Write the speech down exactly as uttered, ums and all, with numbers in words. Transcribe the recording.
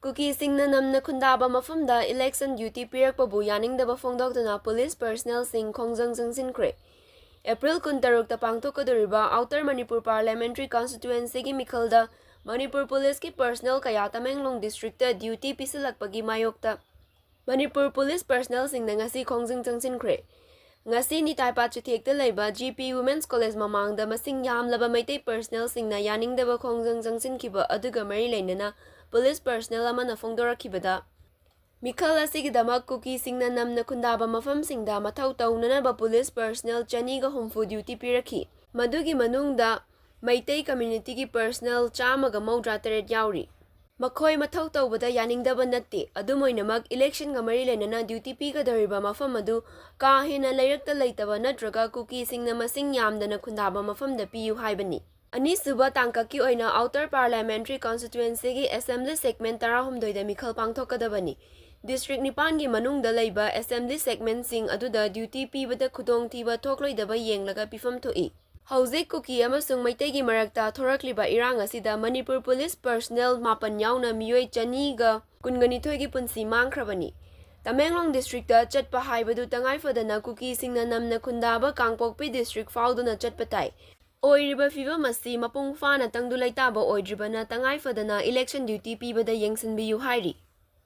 ꯀꯨꯀꯤꯁꯤꯡꯅ ꯅꯝꯅ ꯈꯨꯟꯗꯥꯕ ꯃꯐꯝꯗ election duty ꯄꯤꯔꯛꯄꯕꯨ ꯌꯥꯅꯤꯡꯗꯕ ꯐꯣꯡꯗꯣꯛꯇꯨꯅ police personnelꯁꯤꯡ ꯈꯣꯡꯖꯪ ꯆꯪꯁꯤꯟꯈ꯭ꯔꯦ꯫ ꯑꯦꯄ꯭ꯔꯤꯜ ꯀꯨꯟꯇꯔꯨꯛꯇ ꯄꯥꯡꯊꯣꯛꯀꯗꯧꯔꯤꯕ Outer Manipur Parliamentary Constituencyꯒꯤ ꯃꯤꯈꯜꯗ ꯃꯅꯤꯄꯨꯔ policeꯀꯤ personnel ꯀꯌꯥ ꯇꯃꯦꯡꯂꯣꯡ districtꯇ duty ꯄꯤꯁꯤꯜꯂꯛꯄꯒꯤ ꯃꯥꯌꯣꯛꯇ ꯃꯅꯤꯄꯨꯔ police personnelꯁꯤꯡꯅ ꯉꯁꯤ ꯈꯣꯡꯖꯪ ꯆꯪꯁꯤꯟꯈ꯭ꯔꯦ꯫ ꯉꯁꯤ ꯅꯤꯇꯥꯏꯄꯥꯠ ꯆꯤꯊꯦꯛꯇ ꯂꯩꯕ G P Women's College ꯃꯃꯥꯡꯗ ꯃꯁꯤꯡ ꯌꯥꯝꯂꯕ ꯃꯩꯇꯩ personnelꯁꯤꯡꯅ ꯌꯥꯅꯤꯡꯗꯕ ꯈꯣꯡꯖꯪ ꯆꯪꯁꯤꯟꯈꯤꯕ ꯑꯗꯨꯒ ꯃꯔꯤ ꯂꯩꯅꯅ police personnel ꯑꯃꯅ ꯐꯣꯡꯗꯣꯔꯛꯈꯤꯕꯗ, ꯃꯤꯈꯜ ꯑꯁꯤꯒꯤꯗꯃꯛ ꯀꯨꯀꯤꯁꯤꯡꯅ ꯅꯝꯅ ꯈꯨꯟꯗꯥꯕ ꯃꯐꯝꯁꯤꯡꯗ ꯃꯊꯧ ꯇꯧꯅꯅꯕ police personnel ꯆꯅꯤꯒ ꯍꯨꯝꯐꯨ duty ꯄꯤꯔꯛꯈꯤ꯫ ꯃꯗꯨꯒꯤ ꯃꯅꯨꯡꯗ ꯃꯩꯇꯩ communityꯒꯤ personnel ꯆꯥꯝꯃꯒ ꯃꯧꯗ꯭ꯔꯥ ꯇꯔꯦꯠ ꯌꯥꯎꯔꯤ꯫ ꯃꯈꯣꯏ ꯃꯊꯧ ꯇꯧꯕꯗ ꯌꯥꯅꯤꯡꯗꯕ ꯅꯠꯇꯦ꯫ ꯑꯗꯨꯝ ꯑꯣꯏꯅꯃꯛ, electionꯒ ꯃꯔꯤ ꯂꯩꯅꯅ duty ꯄꯤꯒꯗꯧꯔꯤꯕ ꯃꯐꯝ ꯑꯗꯨ ꯀꯥ ꯍꯦꯟꯅ ꯂꯩꯔꯛꯇ ꯂꯩꯇꯕ ꯅꯠꯇ꯭ꯔꯒ ꯀꯨꯀꯤꯁꯤꯡꯅ ꯃꯁꯤꯡ ꯌꯥꯝꯗꯅ ꯈꯨꯟꯗꯥꯕ ꯃꯐꯝꯗ ꯄꯤꯌꯨ ꯍꯥꯏꯕꯅꯤ꯫ ꯑꯅꯤꯁꯨꯕ ꯇꯥꯡꯀꯛꯀꯤ ꯑꯣꯏꯅ Outer Parliamentary Constituencyꯒꯤ assembly segment ꯇꯔꯥꯍꯨꯝꯗꯣꯏꯗ ꯃꯤꯈꯜ ꯄꯥꯡꯊꯣꯛꯀꯗꯕꯅꯤ꯫ District ꯅꯤꯄꯥꯟꯒꯤ ꯃꯅꯨꯡꯗ ꯂꯩꯕ assembly segmentꯁꯤꯡ ꯑꯗꯨꯗ duty ꯄꯤꯕꯗ ꯈꯨꯗꯣꯡꯊꯤꯕ ꯊꯣꯛꯂꯣꯏꯗꯕ ꯌꯦꯡꯂꯒ ꯄꯤꯐꯝ ꯊꯣꯛꯏ꯫ ꯍꯧꯖꯤꯛ ꯀꯨꯀꯤ ꯑꯃꯁꯨꯡ ꯃꯩꯇꯩꯒꯤ ꯃꯔꯛꯇ ꯊꯣꯔꯛꯂꯤꯕ ꯏꯔꯥꯡ ꯑꯁꯤꯗ ꯃꯅꯤꯄꯨꯔ police personnel ꯃꯥꯄꯟ ꯌꯥꯎꯅ ꯃꯤꯑꯣꯏ ꯆꯅꯤꯒ ꯀꯨꯟꯒꯅꯤꯊꯣꯏꯒꯤ ꯄꯨꯟꯁꯤ ꯃꯥꯡꯈ꯭ꯔꯕꯅꯤ꯫ ꯇꯃꯦꯡꯂꯣꯡ districtꯇ ꯆꯠꯄ ꯍꯥꯏꯕꯗꯨ ꯇꯉꯥꯏꯐꯗꯅ ꯀꯨꯀꯤꯁꯤꯡꯅ ꯅꯝꯅ ꯈꯨꯟꯗꯥꯕ ꯀꯥꯡꯄꯣꯛꯄꯤ district ꯐꯥꯎꯗꯨꯅ ꯆꯠꯄ ꯇꯥꯏ꯫ ꯑꯣꯏꯔꯤꯕ ꯐꯤꯕꯝ ꯑꯁꯤ ꯃꯄꯨꯡ ꯐꯥꯅ ꯇꯪꯗꯨ ꯂꯩꯇꯥꯕ ꯑꯣꯏꯗ꯭ꯔꯤꯕꯅ ꯇꯉꯥꯏꯐꯗꯅ election duty ꯄꯤꯕꯗ ꯌꯦꯡꯁꯤꯟꯕꯤꯌꯨ ꯍꯥꯏꯔꯤ꯫